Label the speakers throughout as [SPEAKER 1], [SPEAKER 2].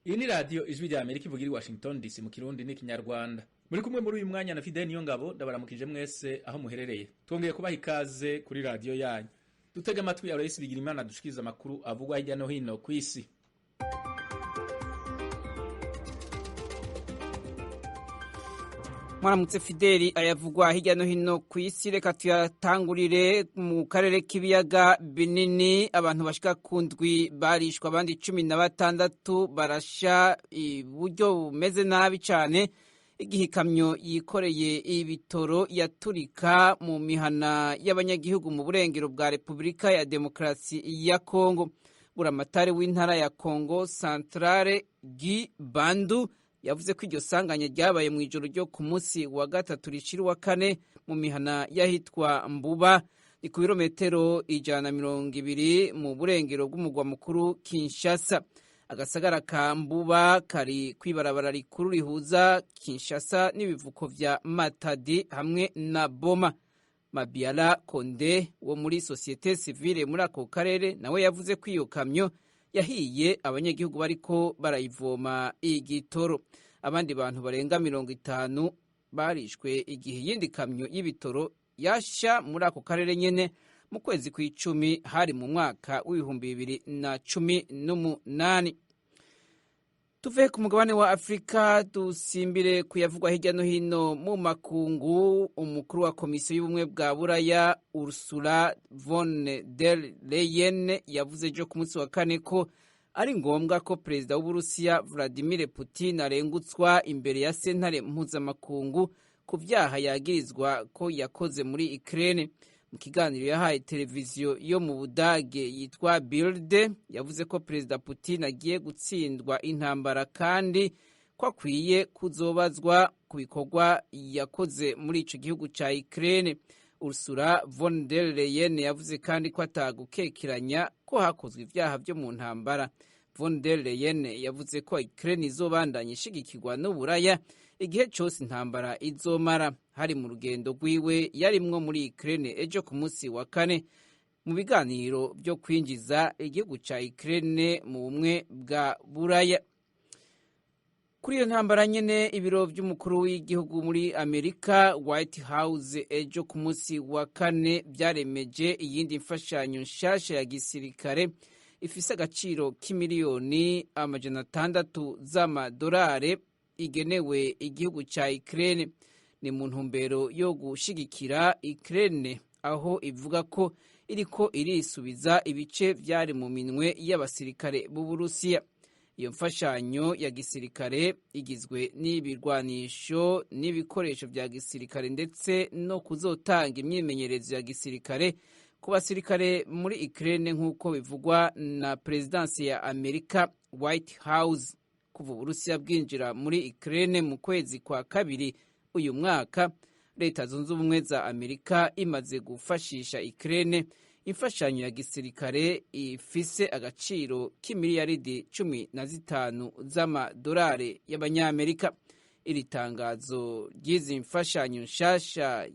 [SPEAKER 1] Iyi ni radiyo Ijwi rya Amerika ivugira i Washington DC mu Kirundi n'iKinyarwanda. Muri kumwe muri uyu mwanya na Fidel Niyongabo, ndabaramukije mwese aho muherereye. Twongeye kubaha ikaze kuri radiyo yanyu. Dutega amatwi Aloysi Bigirimana dushikiriza amakuru avugwa hirya no hino kw'isi.
[SPEAKER 2] Mwaramutse Fideli, ayavugwa hirya no hino ku isi reka tuyatangurire mu karere k'ibiyaga binini. Abantu bashika ku ndwi barishwa, abandi 16 barasha iburyo bumeze nabi cane igihe ikamyo yikoreye ibitoro yaturika mu mihana y'abanyagihugu mu burengero bwa Repubulika ya Demokarasi ya Kongo. Buramatari w'intara ya Kongo Centrale Guy Bandu yavuze ko iryo sanganya ryabaye mu ijoro ryo ku munsi wa gatatu rishira uwa kane mu mihana y'ahitwa Mbuba, ni ku birometero 120 mu burengero bw'umugwa mukuru Kinshasa. Agasagara ka Mbuba kari kwibarabara rikuru rihuza Kinshasa n'ibivuko vya Matadi hamwe na Boma. Mabiala Konde wo muri Societe Civile muri ako karere nawe yavuze ko iyo kamyo yahiye abanyagihugu bariko barayivoma igitoro. Abandi bantu barenga 50 barishwe igihe iyindi kamyo y'ibitoro yasha muri ako karere nyene mu kwezi kw'icumi, hari mu mwaka w'2018. Tuve ku mugabane wa Afurika dusimbire kuyavugwa hirya no hino mu makungu. Umukuru wa Komisiyo y'Ubumwe bwa Buraya Ursula von der Leyen yavuze ejo ku munsi wa kane ko ari ngombwa ko perezida w'Uburusiya Vladimir Putin arengutswa imbere ya sentare mpuzamakungu ku vyaha yagirizwa ko yakoze muri Ukraine. Mu kiganiro yahaye televiziyo yo mu Budage yitwa Bild, yavuze ko perezida Putin agiye gutsindwa intambara kandi ko akwiye kuzobazwa ku bikorwa yakoze muri ico gihugu ca Ukraine. Ursula von der Leyen yavuze kandi ko atagukekeranya ko hakozwe ivyaha vyo mu ntambara. Von der Leyen yavuze ko Ukraine izobandanya ishigikirwa n'Uburaya igihe cose intambara izomara. Hari mu rugendo rwiwe yarimwo muri Ukraine ejo ku munsi wa kane mu biganiro vyo kwinjiza igihugu ca Ukraine mu bumwe bwa Buraya. Kuri iyo ntambara nyene, ibiro vy'umukuru w'igihugu muri Amerika White House ejo ku munsi wa kane vyaremeje iyindi mfashanyo nshasha ya gisirikare ifise agaciro k'imiliyoni 600 z'amadolari igenewe igihugu ca Ukraine. Ni mu ntumbero yo gushigikira Ukraine aho ivuga ko iriko irisubiza ibice vyari mu minwe y'abasirikare b'Uburusiya. Iyo mfashanyo ya gisirikare igizwe n'ibirwanisho n'ibikoresho vya gisirikare ndetse no kuzotanga imyimenyerezo ya gisirikare ku basirikare muri Ukraine, nk'uko bivugwa na perezidansi ya Amerika White House. Kuva Uburusiya bwinjira muri Ukraine mu kwezi kwa kabiri uyu mwaka, Leta Zunze Ubumwe za Amerika imaze gufashisha Ukraine imfashanyo ya gisirikare ifise agaciro k'imiliyaridi 15 z'amadolari y'abanyamerika. Iri tangazo ry'izi mfashanyo nshasha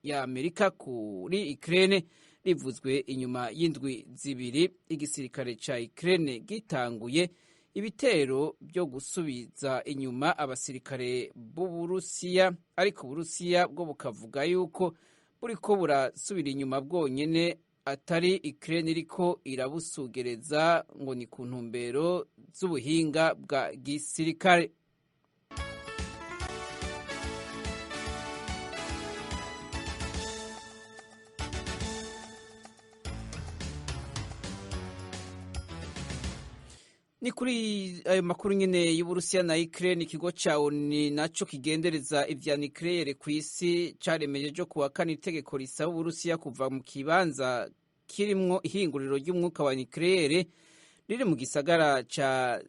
[SPEAKER 2] ya Amerika kuri Ukraine rivuzwe inyuma y'indwi 2 igisirikare ca Ukraine gitanguye ibitero byo gusubiza inyuma abasirikare b'Uburusiya, ariko Uburusiya bwo bukavuga yuko buriko burasubira inyuma bwonyene, atari Ukraine iriko irabusugereza, ngo ni ku ntumbero z'ubuhinga bwa gisirikare. Ni kuri ayo makuru nyene y'Uburusiya na Ukraine, ikigo ca ONU naco kigendereza ivya nucleaire kw'isi caremeje ejo kuwa kane itegeko risaba Uburusiya kuva mu kibanza kirimwo ihinguriro ry'umwuka wa nucleaire riri mu gisagara ca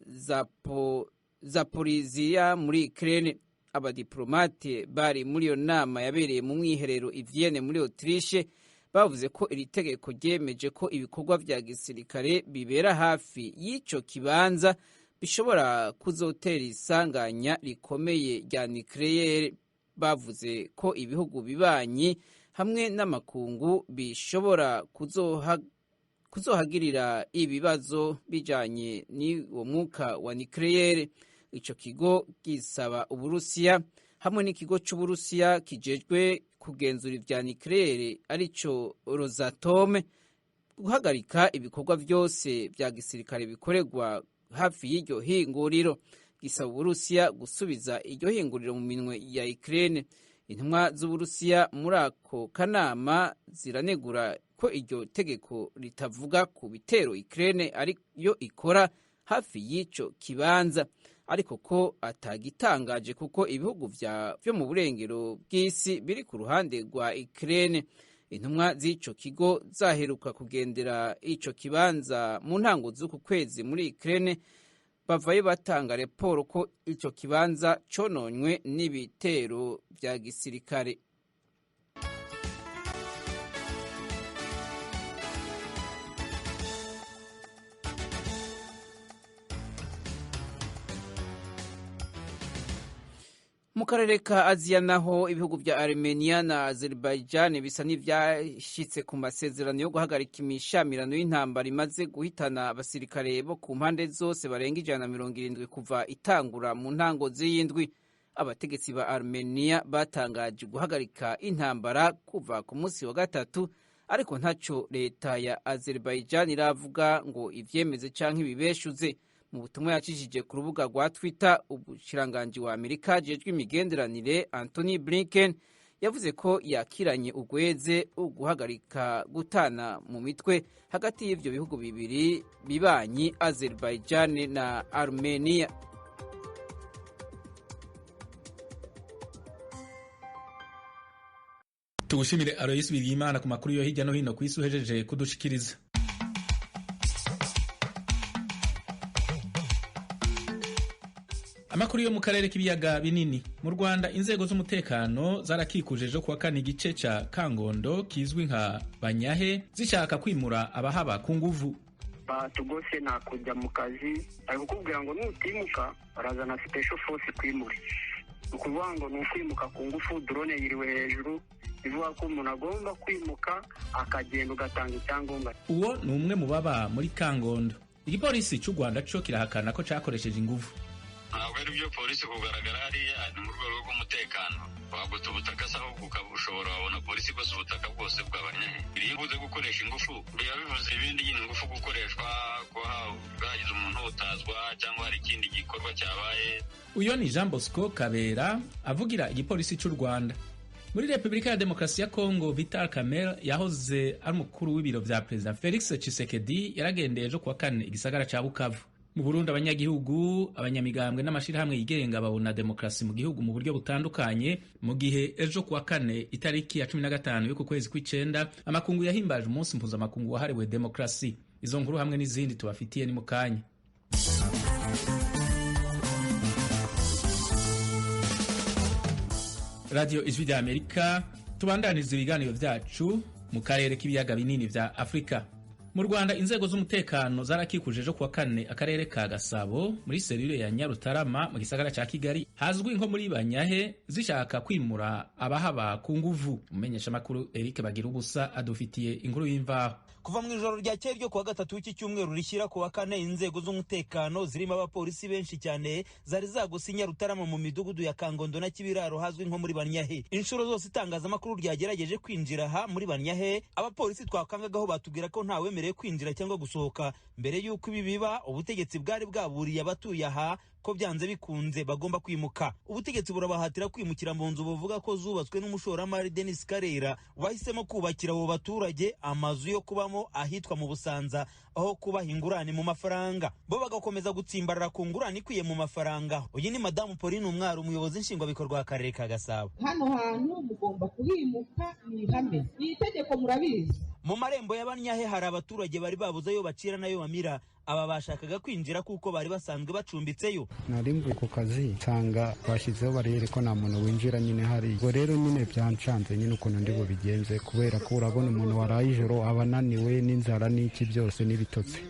[SPEAKER 2] Zaporizhia muri Ukraine. Abadiplomate bari muri iyo nama yabereye mu mwiherero i Vienne muri Autriche bavuze ko iri tegeko ryemeje ko ibikorwa vya gisirikare bibera hafi y'ico kibanza bishobora kuzotera isanganya rikomeye rya nucleaire. Bavuze ko ibihugu bibanyi hamwe n'amakungu bishobora kuzohagirira ibibazo bijanye n'uwo mwuka wa nucleaire. Ico kigo gisaba Uburusiya hamwe n'ikigo c'Uburusiya kijejwe kugenzura ivya nucleaire arico Rosatom guhagarika ibikorwa vyose vya gisirikare bikorerwa hafi y'iryo hinguriro. Gisaba Uburusiya gusubiza iryo hinguriro mu minwe ya Ukraine. Intumwa z'Uburusiya muri ako kanama ziranegura ko iryo tegeko ritavuga ku bitero Ukraine ariyo ikora hafi y'ico kibanza, ariko ko atagitangaje kuko ibihugu vyo mu burengero bw'isi biri ku ruhande rwa Ukraine. Intumwa z'ico kigo zaheruka kugendera ico kibanza mu ntango z'uku kwezi muri Ukraine, bavayo batanga raporo ko ico kibanza cononywe n'ibitero vya gisirikare. Mu karere ka Aziya naho, ibihugu vya Armenia na Azerbaijan bisa n'ivyashitse ku masezerano yo guhagarika imishamirano y'intambara imaze guhitana abasirikare bo ku mpande zose barenga 170 kuva itangura mu ntango z'iyindwi. Abategetsi ba Armenia batangaje guhagarika intambara kuva ku munsi wa gatatu, ariko ntaco leta ya Azerbaijan iravuga ngo ivyemeze canke ibibeshuze. Mu butumwa yacishije ku rubuga rwa Twitter, umushikiranganji wa Amerika ajejwe imigenderanire Antony Blinken yavuze ko yakiranye urweze uguhagarika gutana mu mitwe hagati y'ivyo bihugu bibiri bibanyi, Azerbaijan na Armenia.
[SPEAKER 1] Tugushimire Aloysi Bigirimana ku makuru yo hirya no hino kw'isi uhejeje kudushikiriza. Amakuru yo mu karere k'ibiyaga binini. Mu Rwanda, inzego z'umutekano zarakikuje ejo kuwa kane igice ca Kangondo kizwi nka Banyahe, zishaka kwimura abahaba ku nguvu.
[SPEAKER 3] Batugose nta kujya mu kazi, bari kukubwira ngo nutimuka barazana special force kwimure. Ni ukuvuga ngo ni ukwimuka ku ngufu, drone yiriwe hejuru, bivuga ko umuntu agomba kwimuka akagenda ugatanga icyangombwa.
[SPEAKER 1] Uwo ni umwe mu baba muri Kangondo. Igipolisi c'u Rwanda co kirahakana ko cakoresheje inguvu.
[SPEAKER 4] Ntabwo ari byo, polisi kugaragara hariya ni mu rwego rw'umutekano. Wagota ubutaka se ahubwo ushobora wabona polisi igose ubutaka bwose bw'abanyahe. Iyo uvuze gukoresha ingufu biba bivuze ibindi nyine, ingufu gukoreshwa kuba hagize umuntu utazwa cyangwa hari ikindi gikorwa cyabaye.
[SPEAKER 1] Uyo ni Jean Bosco Kabera avugira igipolisi c'u Rwanda. Muri Repubulika ya Demokarasi ya Kongo, Vital Kamerhe yahoze ari umukuru w'ibiro vya Perezida Felix Tshisekedi yaragendeye ejo kuwa kane igisagara ca Bukavu. Mu Burundi, abanyagihugu, abanyamigambwe n'amashirahamwe yigenga babona demokarasi mu gihugu mu buryo butandukanye, mu gihe ejo kuwa kane itariki ya 15 y'uku kwezi kw'icenda amakungu yahimbaje umunsi mpuzamakungu wahariwe demokarasi. Izo nkuru hamwe n'izindi tubafitiye ni mu kanya. Radio Ijwi rya Amerika, tubandaniriza ibiganiro vyacu mu karere k'ibiyaga binini vya Afrika. Mu Rwanda, inzego z'umutekano zarakikuje ejo kuwa kane akarere ka Gasabo muri serire ya Nyarutarama mu gisagara ca Kigali hazwi nko muri Banyahe, zishaka kwimura abahaba ku nguvu. Umumenyeshamakuru Eric Bagira ubusa adufitiye inkuru y'imvaho.
[SPEAKER 5] Kuva mu ijoro rya kera ryo kuwa gatatu w'iki cyumweru rishyira kuwa kane, inzego z'umutekano zirimo abapolisi benshi cyane zari zagose Nyarutarama mu midugudu ya Kangondo na Kibiraro hazwi nko muri Banyahe. Inshuro zose itangazamakuru ryagerageje kwinjira aha muri Banyahe, abapolisi twakangagaho batubwira ko ntawemerewe kwinjira cyangwa gusohoka. Mbere y'uko ibi biba, ubutegetsi bwari bwaburiye abatuye aha ko byanze bikunze bagomba kwimuka. Ubutegetsi burabahatira kwimukira mu nzu buvuga ko zubatswe n'umushoramari Denis Karera, wahisemo kubakira abo baturage amazu yo kubamo ahitwa mu Busanza aho kubaha ingurane mu mafaranga, bo bagakomeza gutsimbarara ku ngurane ikwiye mu mafaranga. Uyu ni Madamu Pauline Umwari, umuyobozi nshingwabikorwa w'akarere ka Gasabo.
[SPEAKER 6] Hano hantu mugomba kuhimuka, ni ihame, ni itegeko, murabizi.
[SPEAKER 5] Mu marembo y'Abanyahe hari abaturage bari babuze ayo bacira n'ayo bamira. Aba bashakaga kwinjira kuko bari basanzwe bacumbitseyo.
[SPEAKER 7] Nari mvuye ku kazi nsanga bashyizeho bariyeri ko nta muntu winjira nyine hari. Ubwo rero nyine byancanze nyine ukuntu ndi bubigenze, kubera ko urabona umuntu waraye ijoro aba ananiwe n'inzara n'iki byose n'ibitotsi.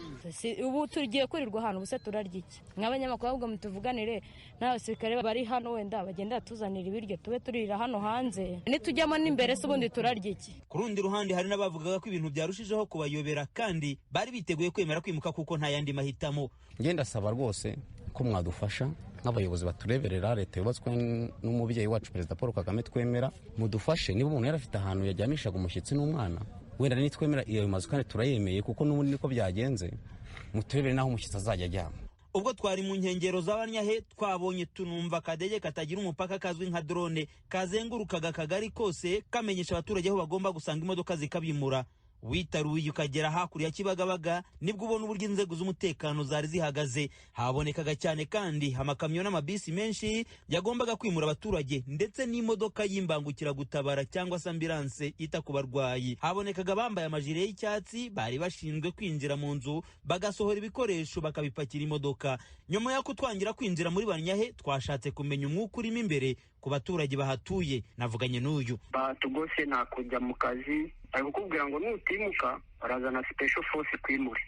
[SPEAKER 8] Ubu tugiye kurirwa hano, ubuse turarya iki? Nk'abanyamakuru ahubwo mutuvuganire n'abasirikare bari hano, wenda bagenda batuzanira ibiryo tube turira hano hanze, nitujyamo n'imbere se ubundi turarya iki?
[SPEAKER 5] Ku rundi ruhande hari n'abavugaga ko ibintu byarushijeho kubayobera kandi bari biteguye kwemera kwimuka kuko nta yandi mahitamo.
[SPEAKER 9] Ngenda saba rwose ko mwadufasha nk'abayobozi batureberera leta yubatswe n'umubyeyi wacu Perezida Paul Kagame twemera, mudufashe. Niba umuntu yari afite ahantu yajyamishaga umushyitsi n'umwana, wenda nitwemera iyo mazu kandi turayemeye kuko n'ubundi niko byagenze, muturebere n'aho umushyitsi azajya aryama.
[SPEAKER 5] Ubwo twari mu nkengero z'Abanyahe twabonye tunumva akadege katagira umupaka kazwi nka drone kazengurukaga akagari kose kamenyesha abaturage aho bagomba gusanga imodoka zikabimura. Witaruye ukagera hakurya Kibagabaga nibwo ubona uburyo inzego z'umutekano zari zihagaze. Habonekaga cyane kandi amakamyo n'amabisi menshi yagombaga kwimura abaturage ndetse n'imodoka y'imbangukiragutabara cyangwa se ambilanse yita ku barwayi. Habonekaga bambaye amajire y'icyatsi bari bashinzwe kwinjira mu nzu bagasohora ibikoresho bakabipakira imodoka. Nyuma yo kutwangira kwinjira muri Banyahe twashatse kumenya umwuka urimo imbere ku baturage bahatuye. Navuganye n'uyu.
[SPEAKER 3] Batugose nta kujya mu kazi, bari kukubwira ngo nutimuka barazana special force kwimure.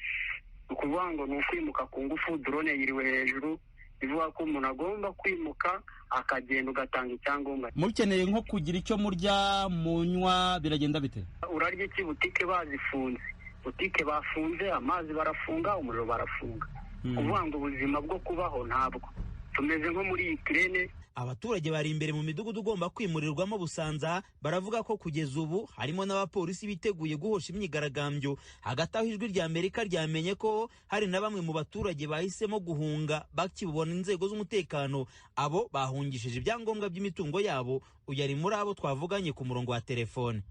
[SPEAKER 3] Ni ukuvuga ngo ni ukwimuka ku ngufu, drone yiriwe hejuru, bivuga ko umuntu agomba kwimuka akagenda ugatanga icyangombwa.
[SPEAKER 10] Mukeneye nko kugira icyo murya munywa biragenda bite?
[SPEAKER 3] Urarya iki? Butike bazifunze, butike bafunze, amazi barafunga, umuriro barafunga. Kuvuga ngo ubuzima bwo kubaho ntabwo tumeze nko muri Ukraine.
[SPEAKER 5] Abaturage bari imbere mu midugudu ugomba kwimurirwamo Busanza baravuga ko kugeza ubu harimo n'abapolisi biteguye guhosha imyigaragambyo. Hagati aho Ijwi rya Amerika ryamenye ko hari na bamwe mu baturage bahisemo guhunga bakibona inzego z'umutekano. Abo bahungishije ibyangombwa by'imitungo yabo. Uyu ari muri abo twavuganye ku murongo wa telefone.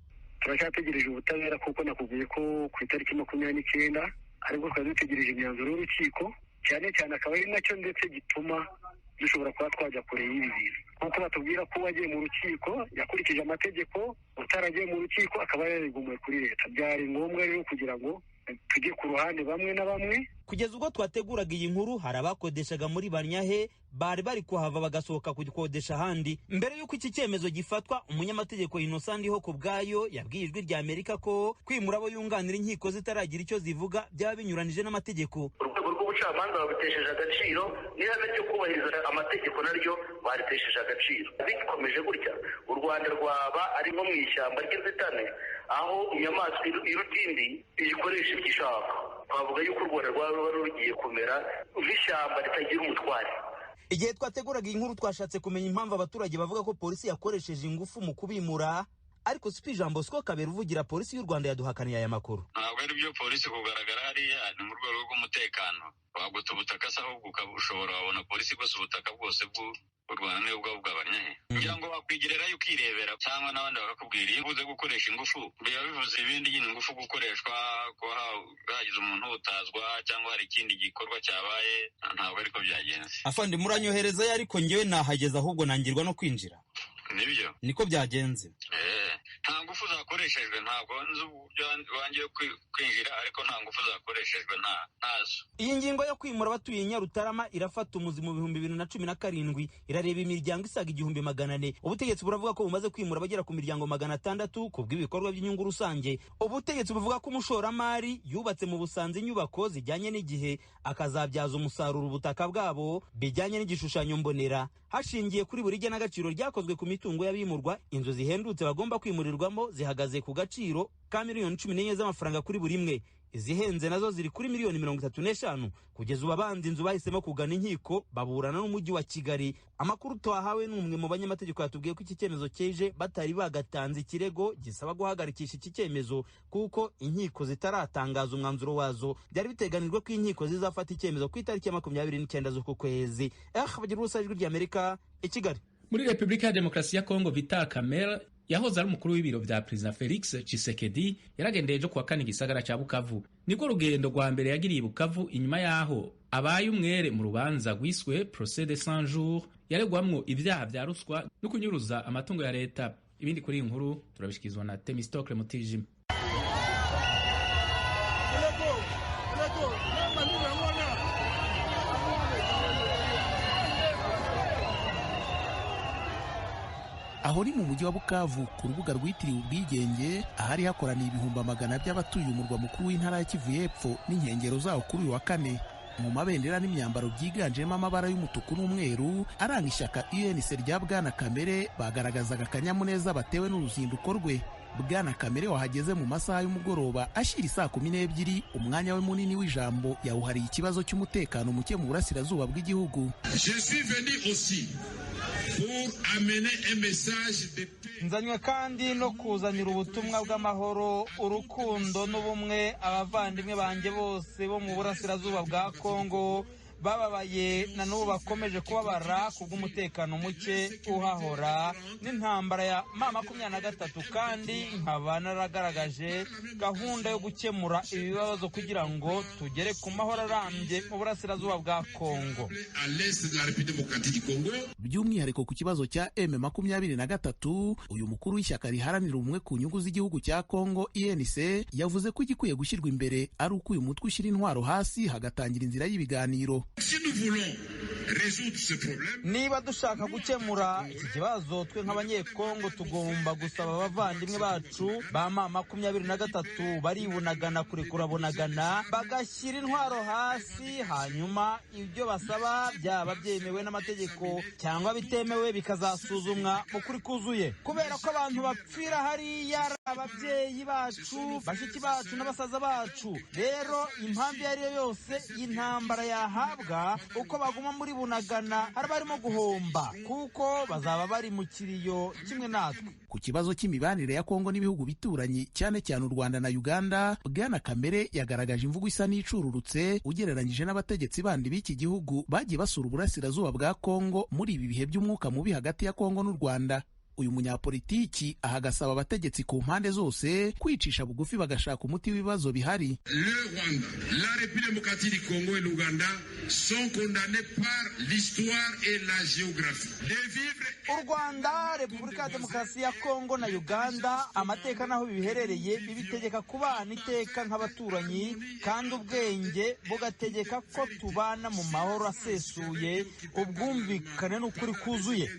[SPEAKER 3] Turacyategereje ubutabera kuko nakubwiye ko ku itariki 29 aribwo twari dutegereje imyanzuro y'urukiko, cyane cyane akaba ari nacyo ndetse gituma dushobora kuba twajya kure y'ibi bintu, kuko batubwira ko uwagiye mu rukiko yakurikije amategeko, utaragiye mu rukiko akaba yarigumuye kuri leta. Byari ngombwa rero kugira ngo tujye ku ruhande bamwe na bamwe.
[SPEAKER 5] Kugeza ubwo twateguraga iyi nkuru hari abakodeshaga muri Banyahe bari bari kuhava bagasohoka kugikodesha ahandi. Mbere y'uko iki cyemezo gifatwa, umunyamategeko Innocent Ndiho ku bwayo yabwiye Ijwi rya Amerika ko kwimura abo yunganira inkiko zitaragira icyo zivuga byaba binyuranije n'amategeko.
[SPEAKER 11] Urwego rw'ubucamanza babutesheje agaciro, n'ihame ryo kubahiriza amategeko naryo baritesheje agaciro. Bikomeje gutya u Rwanda rwaba ari nko mu ishyamba ry'inzitane, aho inyamaswa iruta indi iyikoresha ibyo ishaka. Twavuga yuko u Rwanda rwaba rugiye kumera nk'ishyamba ritagira umutware.
[SPEAKER 5] Igihe twateguraga iyi nkuru twashatse kumenya impamvu abaturage bavuga ko polisi yakoresheje ingufu mu kubimura, ariko Sp Jean Bosco Kabera uvugira polisi y'u Rwanda yaduhakaniye aya makuru.
[SPEAKER 4] Ntabwo ari byo polisi kugaragara hariya ni mu rwego rw'umutekano. Waguta ubutaka se ahubwo ushobora wabona polisi gusa ubutaka bwose bw'u Rwanda niyo bwaba Banyahe. Kugira ngo wakwigererayo ukirebera cyangwa n'abandi bakakubwira iyo ubuze gukoresha ingufu biba bivuze ibindi nyine, ingufu gukoreshwa kuba hagize umuntu utazwa cyangwa hari ikindi gikorwa cyabaye, ntabwo ariko byagenze.
[SPEAKER 5] Afande muranyoherezayo ariko njyewe nahageze ahubwo nangirwa no kwinjira.
[SPEAKER 4] Nibyo
[SPEAKER 5] niko byagenze.
[SPEAKER 4] Nta ngufu zakoreshejwe, ntabwo nzi uburyo bangiye kwinjira, ariko nta ngufu zakoreshejwe ntazo.
[SPEAKER 5] Iyi ngingo yo kwimura abatuye Nyarutarama irafata umuzi mu 2017, irareba imiryango isaga 1400. Ubutegetsi buravuga ko bumaze kwimura abagera ku miryango 600 ku bw'ibikorwa by'inyungu rusange. Ubutegetsi buvuga ko umushoramari yubatse mu Busanza inyubako zijyanye n'igihe akazabyaza umusaruro ubutaka bwabo bijyanye n'igishushanyo mbonera, hashingiye kuri buri genagaciro ryakozwe ku mitungo y'abimurwa. Inzu zihendutse bagomba kwimurirwamo zihagaze ku gaciro ka miliyoni 14 z'amafaranga kuri buri imwe, izihenze nazo ziri kuri miliyoni 35. Kugeza ubu abanza inzu bahisemo kugana inkiko baburana n'umujyi wa Kigali. Amakuru twahawe n'umwe mu banyamategeko yatubwiye ko iki cyemezo cyeje batari bagatanze ikirego gisaba guhagarikisha iki cyemezo kuko inkiko zitaratangaza umwanzuro wazo. Byari biteganijwe ko inkiko zizafata icyemezo ku itariki ya 29 z'uku kwezi. Bagira ubusa, Ijwi rya Amerika i Kigali.
[SPEAKER 1] Muri Repubulika ya Demokarasi ya Kongo, Vital Kamerhe yahoze ari umukuru w'ibiro vya Perezida Felix Tshisekedi yaragendeye ejo kuwa kane igisagara ca Bukavu. Nibwo rugendo rwa mbere yagiriye Bukavu inyuma yaho abaye umwere mu rubanza rwiswe Procès de 100 jours yaregwamwo ivyaha vya ruswa no kunyuruza amatungo ya leta. Ibindi kuri iyi nkuru turabishikizwa na Temistocle Mutijima.
[SPEAKER 12] Aho ni mu mujyi wa Bukavu, ku rubuga rwitiriwe Ubwigenge, ahari hakoraniye 100,000 by'abatuye umurwa mukuru w'intara ya Kivu y'Epfo n'inkengero zawo kuri uyu wa kane, mu mabendera n'imyambaro byiganjemo amabara y'umutuku n'umweru aranga ishyaka UNC rya Bwana Kamere. Bagaragazaga akanyamuneza batewe n'uruzinduko rwe. Bwana Kamere wahageze mu masaha y'umugoroba ashyira isaa 12, umwanya we munini w'ijambo yawuhariye ikibazo cy'umutekano muke mu burasirazuba bw'igihugu.
[SPEAKER 5] Nzanywe kandi no kuzanira ubutumwa bw'amahoro, urukundo n'ubumwe abavandimwe banjye bose bo mu burasirazuba bwa Kongo bababaye na n'ubu bakomeje kubabara kubw'umutekano muke uhahora n'intambara ya M23, kandi nkaba naragaragaje gahunda yo gukemura ibi bibazo kugira ngo tugere ku mahoro arambye mu burasirazuba bwa Kongo.
[SPEAKER 12] By'umwihariko ku kibazo cya M23, uyu mukuru w'ishyaka riharanira ubumwe ku nyungu z'igihugu cya Kongo INC yavuze ko igikwiye gushyirwa imbere ari uko uyu mutwe ushyira intwaro hasi, hagatangira inzira y'ibiganiro.
[SPEAKER 5] Niba dushaka gukemura iki kibazo, twe nk'Abanyekongo tugomba gusaba abavandimwe bacu ba M23 baribunagana kurekura bunagana, bagashyira intwaro hasi, hanyuma ibyo basaba byaba byemewe n'amategeko cyangwa bitemewe bikazasuzumwa mu kuri kuzuye, kubera ko abantu bapfira hariya ari ababyeyi bacu, bashiki bacu n'abasaza bacu. Rero impamvu iyo ari yo yose y'intambara yahabwa, uko baguma muri bunagana hari barimo guhomba, kuko bazaba bari mu kiriyo kimwe natwe.
[SPEAKER 12] Ku kibazo cy'imibanire ya Kongo n'ibihugu bituranyi, cyane cyane u Rwanda na Uganda, Bwana Kamere yagaragaje imvugo isa n'icururutse ugereranyije n'abategetsi bandi b'iki gihugu bagiye basura uburasirazuba bwa Kongo muri ibi bihe by'umwuka mubi hagati ya Kongo n'u Rwanda. Uyu munyapolitiki aha agasaba abategetsi ku mpande zose kwicisha bugufi, bagashaka umuti w'ibibazo bihari.
[SPEAKER 13] Le Rwanda, la République démocratique du Congo et l'Ouganda sont condamnés par l'histoire et la géographie.
[SPEAKER 5] U Rwanda, Repubulika ya Demokarasi ya Kongo na Uganda, amateka n'aho biherereye bibitegeka kubana iteka nk'abaturanyi, kandi ubwenge bugategeka ko tubana mu mahoro asesuye, ubwumvikane n'ukuri kuzuye.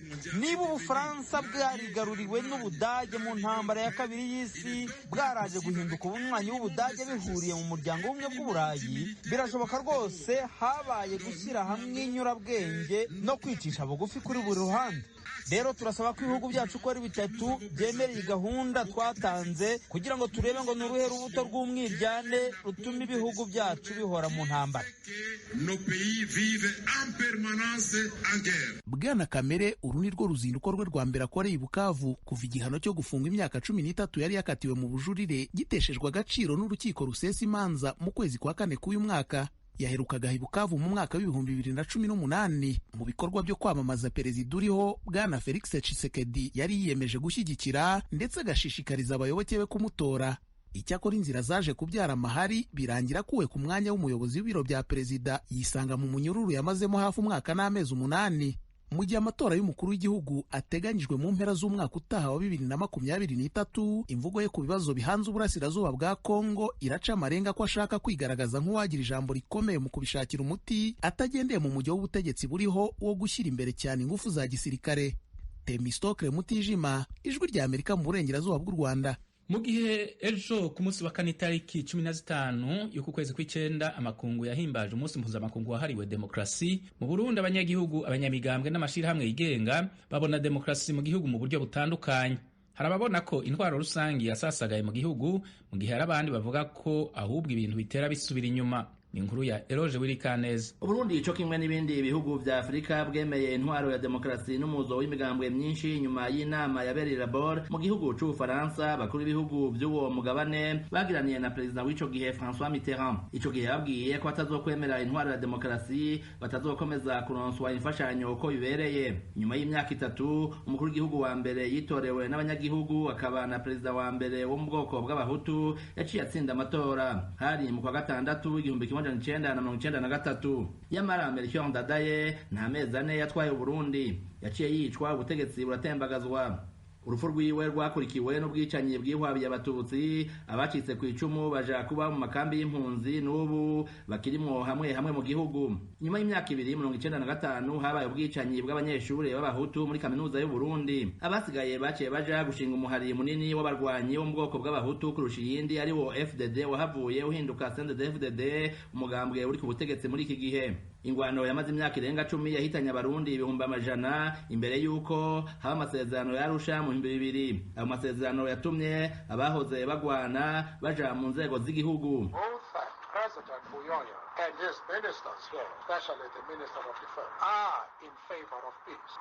[SPEAKER 5] Niba Ubufaransa bwarigaruriwe n'Ubudage mu ntambara ya kabiri y'isi, bwaraje guhinduka ubunywanyi w'Ubudage bihuriye mu muryango w'ubumwe bw'Uburayi, birashoboka rwose habaye gushyira hamwe inyurabwenge no kwicisha bugufi kuri buri ruhande. Rero turasaba ko ibihugu byacu uko ari bitatu byemera iyi gahunda twatanze, kugira ngo turebe ngo ni uruhe rubuto rw'umwiryane rutuma ibihugu byacu bihora mu ntambara.
[SPEAKER 12] Bwana Kamere, uru ni rwo ruzinduko rwe rwa mbere akoreye i Bukavu kuva igihano cyo gufunga imyaka 13 yari yakatiwe mu bujurire giteshejwe agaciro n'urukiko rusesa imanza mu kwezi kwa kane k'uyu mwaka. Yaherukaga i Bukavu mu mwaka w'2018 mu bikorwa byo kwamamaza perezida uriho, Bwana Felix Tshisekedi, yari yiyemeje gushyigikira ndetse agashishikariza abayoboke be kumutora. Icyakora inzira zaje kubyara amahari, birangira akuwe ku mwanya w'umuyobozi w'ibiro bya perezida, yisanga mu munyururu yamazemo hafi umwaka n'amezi 8. Mu gihe amatora y'umukuru w'igihugu ateganyijwe mu mpera z'umwaka utaha wa 2023, imvugo ye ku bibazo bihanze uburasirazuba bwa Kongo iraca amarenga ko ashaka kwigaragaza nk'uwagira ijambo rikomeye mu kubishakira umuti, atagendeye mu mujyo w'ubutegetsi buriho wo gushyira imbere cyane ingufu za gisirikare. Temistokle Mutijima, Ijwi rya Amerika, mu burengerazuba bw'u Rwanda.
[SPEAKER 1] Mu gihe ejo ku munsi wa kane itariki 15 y'uku kwezi kw'icenda amakungu yahimbaje umunsi mpuzamakungu wahariwe demokarasi, mu Burundi abanyagihugu, abanyamigambwe n'amashirahamwe yigenga babona demokarasi mu gihugu mu buryo butandukanye. Hari ababona ko intwaro rusangi yasasagaye mu gihugu, mu gihe hari abandi bavuga ko ahubwo ibintu bitera bisubira inyuma. Ni inkuru ya Eroge Wirikaneza.
[SPEAKER 14] Uburundi co kimwe n'ibindi bihugu vya Afurika bwemeye intwaro ya demokarasi n'umuzo w'imigambwe myinshi nyuma y'inama yabereye Labor mu gihugu c'Ubufaransa. Bakuru b'ibihugu vy'uwo mugabane bagiraniye na perezida w'ico gihe François Mitterrand. Ico gihe babwiye ko batazokwemera intwaro ya demokarasi batazokomeza kuronswa imfashanyo uko bibereye. Nyuma y'imyaka 3 umukuru w'igihugu wa mbere yitorewe n'abanyagihugu akaba na perezida wa mbere wo mu bwoko bw'Abahutu yaciye atsinda amatora, hari mu kwa gatandatu 1993. Yamara Melchior Ndadaye nta mezi 4 yatwaye Uburundi, yaciye yicwa, ubutegetsi buratembagazwa. Urupfu rwiwe rwakurikiwe n'ubwicanyi bwihwabiye Abatutsi, abacitse ku icumu baja kuba mu makambi y'impunzi n'ubu bakirimwo hamwe hamwe mu gihugu. Nyuma y'imyaka 2, 1995 habaye ubwicanyi bw'abanyeshuri b'Abahutu muri Kaminuza y'u Burundi. Abasigaye baciye baja gushinga umuhari munini w'abarwanyi wo mu bwoko bw'Abahutu kurusha iyindi, ari wo FDD wahavuye uhinduka CNDD-FDD, umugambwe uri ku butegetsi muri iki gihe. Ingwano yamaze imyaka irenga 10 yahitanye Abarundi 100,000 imbere y'uko haba amasezerano y'Arusha mu 2000. Ayo masezerano yatumye abahoze bagwana baja mu nzego z'igihugu.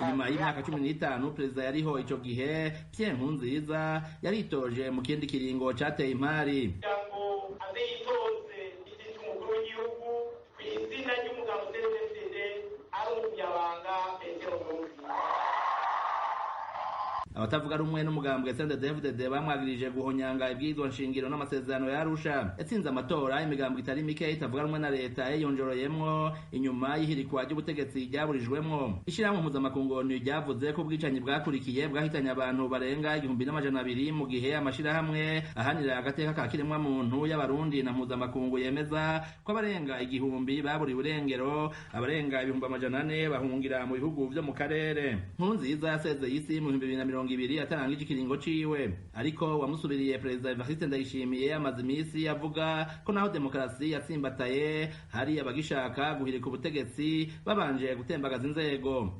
[SPEAKER 14] Inyuma y'imyaka 15, perezida yariho ico gihe Pierre Nkurunziza yaritoje mu kindi kiringo cateye impari. Abatavuga rumwe n'umugambwe CNDD-FDD bamwagirije guhonyanga ibwirizwa nshingiro n'amasezerano ya Arusha. Yatsinze amatora imigambwe itari mike itavuga rumwe na leta yiyonjoroyemwo inyuma y'ihirikwa ry'ubutegetsi ryaburijwemwo. Ishirahamwe mpuzamakungu ONU ryavuze ko ubwicanyi bwakurikiye bwahitanye abantu barenga 1200, mu gihe amashirahamwe ahanira agateka ka kiremwa muntu y'Abarundi na mpuzamakungu yemeza ko abarenga 1000 baburiwe irengero, abarenga 400,000 bahungira mu bihugu vyo mu karere. Nkurunziza yasezeye isi mu 2020 atarangije ikiringo ciwe, ariko wamusubiriye Perezida Evariste Ndayishimiye amaze imisi avuga ko naho demokarasi yatsimbataye hari abagishaka guhirika ubutegetsi babanje gutembagaza inzego.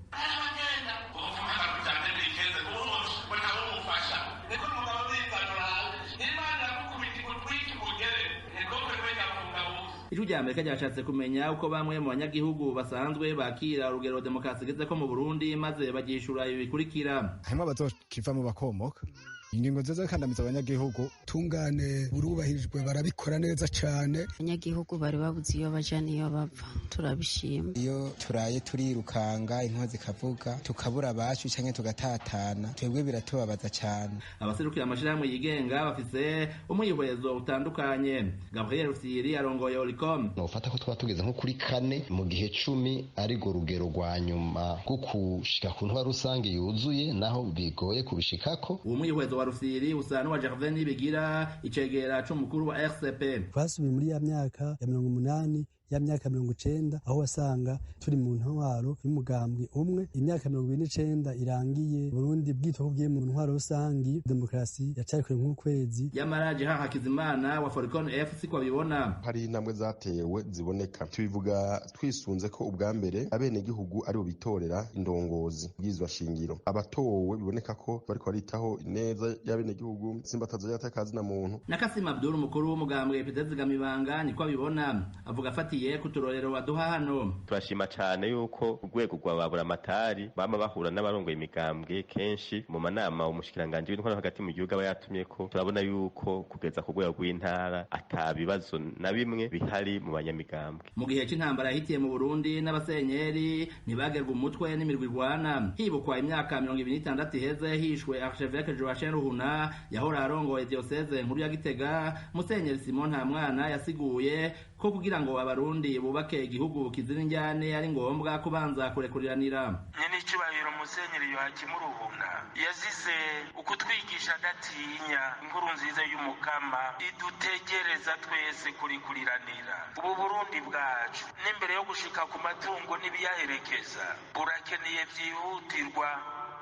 [SPEAKER 14] Ijwi rya Amerika ryashatse kumenya uko bamwe mu banyagihugu basanzwe bakira urugero demokarasi igezeko mu Burundi, maze bagishura ibi bikurikira.
[SPEAKER 15] Harimo abazokivamo bakomoka ingingo nziza zikandamiza abanyagihugu.
[SPEAKER 16] Tungane burubahirijwe, barabikora neza cyane.
[SPEAKER 17] Abanyagihugu bari babuze iyo baja n'iyo bava, turabishima.
[SPEAKER 18] Iyo turaye turirukanga inka zikavuga tukabura abacu canke tugatatana, twebwe biratubabaza cyane.
[SPEAKER 14] Abaserukira amashirahamwe yigenga bafise umwihwezo utandukanye. Gabriel Rusiri arongoye Oricom.
[SPEAKER 19] Nofata ko twaba tugeze nko kuri 4 mu gihe 10 ari go rugero rwa nyuma rwo kushika ku ntwaro rusange yuzuye, naho bigoye kubishikako.
[SPEAKER 14] Uwo mwihwezo wa Rusiri usa n'uwa Gervais Nibigira, icegera c'umukuru wa RCP.
[SPEAKER 20] Twasubiye muri ya myaka ya 80, ya myaka 90, aho wasanga turi mu ntwaro y'umugambwe umwe. Imyaka 29 irangiye Burundi bwitwa bwiye mu ntwaro rusangi, demokarasi yacarikwe nk'ukwezi.
[SPEAKER 14] Yamara Jean Hakizimana wa Foricon FC ko abibona,
[SPEAKER 21] hari intambwe zatewe ziboneka. Tubivuga twisunze ko ubwa mbere abenegihugu ari bo bitorera indongozi bwizwa shingiro, abatowe biboneka ko bariko baritaho neza y'abenegihugu, simbatazo y'atakazi na muntu.
[SPEAKER 14] Na Kasim Abdul, umukuru w'umugambwe Perezida Zigamibanga, niko abibona, avuga afatiye ku turorero baduha hano.
[SPEAKER 22] Turashima cyane yuko urwego rwa baburamatari bama bahura n'abarongoye imigambwe kenshi mu manama umushikiranganje w'intwaro hagati mu gihugu aba yatumye ko turabona yuko kugeza ku rwego rw'intara ata bibazo na bimwe bihari mu banyamigambwe.
[SPEAKER 14] Mu gihe c'intambara yahitiye mu Burundi, n'abasenyeri ntibagerwa umutwe n'imirwi irwana. Hibukwa imyaka 26 iheze hishwe Archevêque Joachim Ruhuna yahora arongoye diocese nkuru ya Gitega. Musenyeri Simon Ntamwana yasiguye ko kugira ngo Abarundi bubake igihugu kizira injyane ari ngombwa kubanza kurekuriranira.
[SPEAKER 23] Nyene icubahiro Musenyeri Yohakimu Ruhuna yazize ukutwigisha adatinya inkuru nziza y'Umukama idutegereza twese kurikuriranira. Ubu Burundi bwacu n'imbere yo gushika ku matungo n'ibiyaherekeza burakeneye vyihutirwa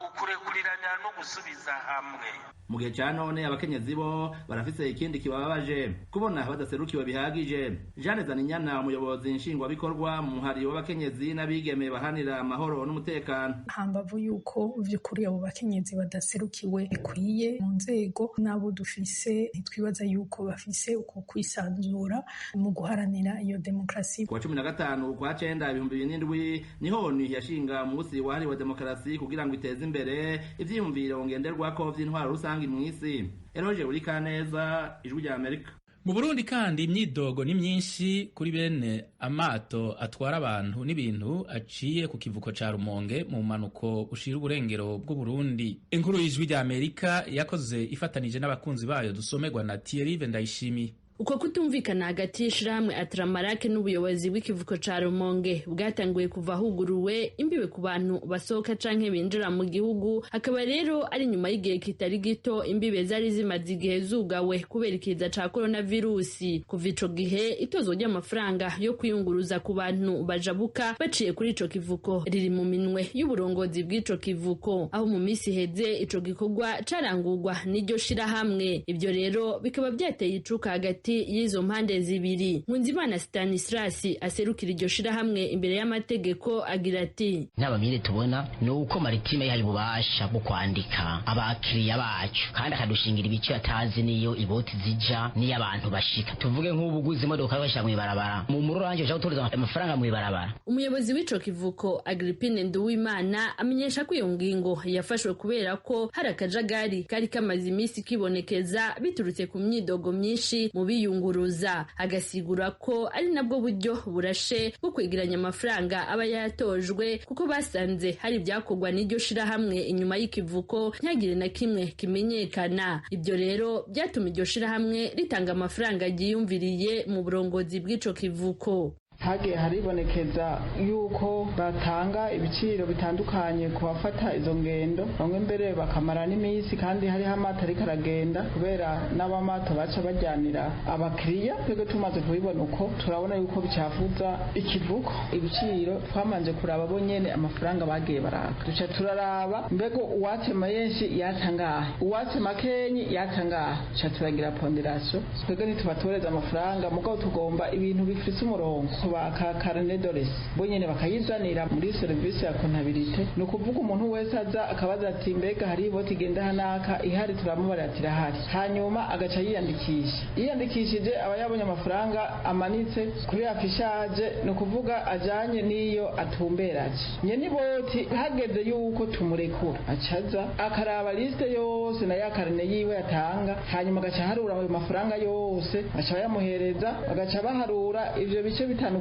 [SPEAKER 23] ukurekuriranira no gusubiza hamwe.
[SPEAKER 14] Mu gihe ca none abakenyezi bo barafise ikindi kibababaje, kubona badaserukiwe bihagije. Jeanne Zaninyana, umuyobozi nshingwabikorwa mu muhari w'abakenyezi n'abigeme bahanira amahoro n'umutekano.
[SPEAKER 24] Hambavu yuko vy'ukuri abo bakenyezi badaserukiwe bikwiye mu nzego, n'abo dufise ntitwibaza yuko bafise uko kwisanzura mu guharanira iyo demokarasi.
[SPEAKER 14] Kuwa 15 ukwa 9 2007 niho ONU yashinga umunsi wahariwe demokarasi kugira ngo iteze imbere ivyiyumviro ngenderwako vy'intwaro rusange mw'isi. Eroje Urikaneza, Ijwi rya Amerika.
[SPEAKER 1] Mu Burundi kandi imyidogo ni myinshi kuri bene amato atwara abantu n'ibintu aciye ku kivuko ca Rumonge mu mpanuko ushira uburengero bw'u Burundi. Inkuru y'Ijwi rya Amerika yakoze ifatanije n'abakunzi bayo dusomerwa na Thierry Vendayishimiye.
[SPEAKER 2] Uko kutumvikana hagati y'ishirahamwe Atramarake n'ubuyobozi bw'ikivuko ca Rumonge bwatanguye kuva huguruwe imbibe ku bantu basohoka canke binjira mu gihugu, akaba rero ari nyuma y'igihe kitari gito imbibe zari zimaze igihe zugawe kubera ikiza ca coronavirusi. Kuva ico gihe itozwa ry'amafaranga yo kwiyunguruza ku bantu bajabuka baciye kuri ico kivuko riri mu minwe y'uburongozi bw'ico kivuko, aho mu minsi iheze ico gikorwa carangurwa n'iryo shirahamwe. Ibyo rero bikaba byateye icuka hagati y'izo mpande zibiri. Nkunzimana Stanislas aserukira iryo shirahamwe imbere y'amategeko agira ati:
[SPEAKER 6] N'abamire tubona ni uko maritime yahaye ububasha bwo kwandika abakiriya bacu, kandi akadushingira ibice atazi niyo iboti zija niyo abantu bashika. Tuvuge nk'ubu uguze imodoka bashyira mw'ibarabara mu mururanje ushaka gutoreza amafaranga mw'ibarabara.
[SPEAKER 2] Umuyobozi w'ico kivuko Agrippine Nduwimana amenyesha ko iyo ngingo yafashwe kubera ko hari akajagari kari kamaze iminsi kibonekeza biturutse ku myidogo myinshi mu biyunguruza, agasigura ko ari nabwo buryo burashe bwo kwegeranya amafaranga aba yatojwe, kuko basanze hari ibyakorwa n'iryo shirahamwe inyuma y'ikivuko ntihagire na kimwe kimenyekana. Ibyo rero byatuma iryo shirahamwe ritanga amafaranga ryiyumviriye mu burongozi bw'ico kivuko.
[SPEAKER 7] Hagiye haribonekeza yuko batanga ibiciro bitandukanye ku bafata izo ngendo, bamwe mbere bakamara n'iminsi kandi hariho amato ariko aragenda, kubera n'abamato baca bajyanira abakiriya. Twebwe tumaze kubibona uko turabona yuko bicafuza ikivuko. Ibiciro twamanje kuraba bo nyene amafaranga bagiye baraka, duca turaraba mbego uwatse menshi yatsa ngahe, uwatse makenyi yatsa ngahe, duca turagira ponderasiyo. Twebwe ntitubatoreza amafaranga, mugabo tugomba ibintu bifise umurongo baka carnet d'adresse bo nyene bakayizanira muri service ya comptabilité. Ni ukuvuga umuntu wese aza akabaza ati mbega hari iboti igenda hanaka ihari, turamubarira ati irahari, hanyuma agaca yiyandikisha. Yiyandikishije aba yabonye amafaranga amanitse kuri afishaje, ni ukuvuga ajanye n'iyo atumberaje nyene iboti. Hageze yuko tumurekura acaza akaraba liste yose na ya karne yiwe atanga, hanyuma agaca aharura ayo mafaranga yose, agaca bayamuhereza, bagaca baharura ivyo bice 5%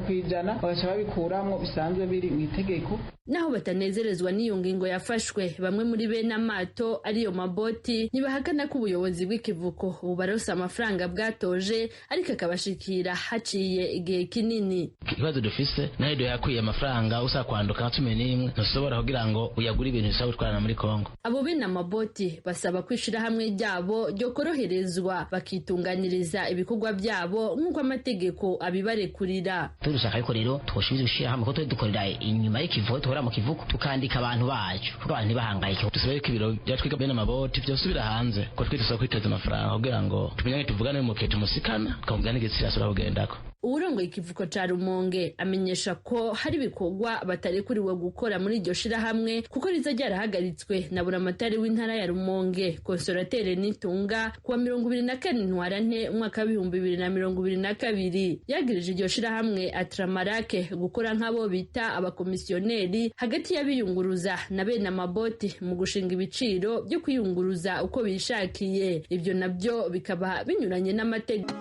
[SPEAKER 7] bagaca babikuramwo bisanzwe biri mu itegeko.
[SPEAKER 2] Naho batanezerezwa n'iyo ngingo yafashwe, bamwe muri bene amato ariyo maboti ntibahakana ko ubuyobozi bw'ikivuko bubaronsa amafaranga bwatoje, ariko akabashikira haciye igihe kinini.
[SPEAKER 14] Ikibazo dufise nayo yakwiye amafaranga usaba kwanduka nka 11 ntushobora kugira ngo uyagure ibintu bisaba gutwarana muri Kongo.
[SPEAKER 2] Abo bene amaboti basaba ko ishirahamwe ryabo ryo koroherezwa bakitunganiriza ibikorwa byabo nk'uko amategeko abibarekurira.
[SPEAKER 6] Turushaka ariko rero twoshubiza gushira hamwe ko twe dukorera inyuma y'ikivuko, duhora mu kivuko tukandika abantu bacu kuko abantu ntibahangayike.
[SPEAKER 14] Dusabe ko ibiro byatwiga bene amaboti vyosubira hanze ko twe dusaba kwiteza amafaranga kugira ngo tumenyane, tuvugane mu tumusikana tukamubwira n'igitsina asubira kugendako.
[SPEAKER 2] Uwurongoye ikivuko ca Rumonge amenyesha ko hari ibikorwa batarekuriwe gukora muri iryo shirahamwe kuko riza ryarahagaritswe na buramatari w'intara ya Rumonge Consolateur Nitunga kuwa 24 Ntwarante umwaka wa 2022. Yagirije iryo shirahamwe Atramarake gukora nk'abo bita abakomisiyoneri hagati y'abiyunguruza na bene amaboti mu gushinga ibiciro byo kwiyunguruza uko bishakiye, ibyo nabyo bikaba binyuranye n'amategeko.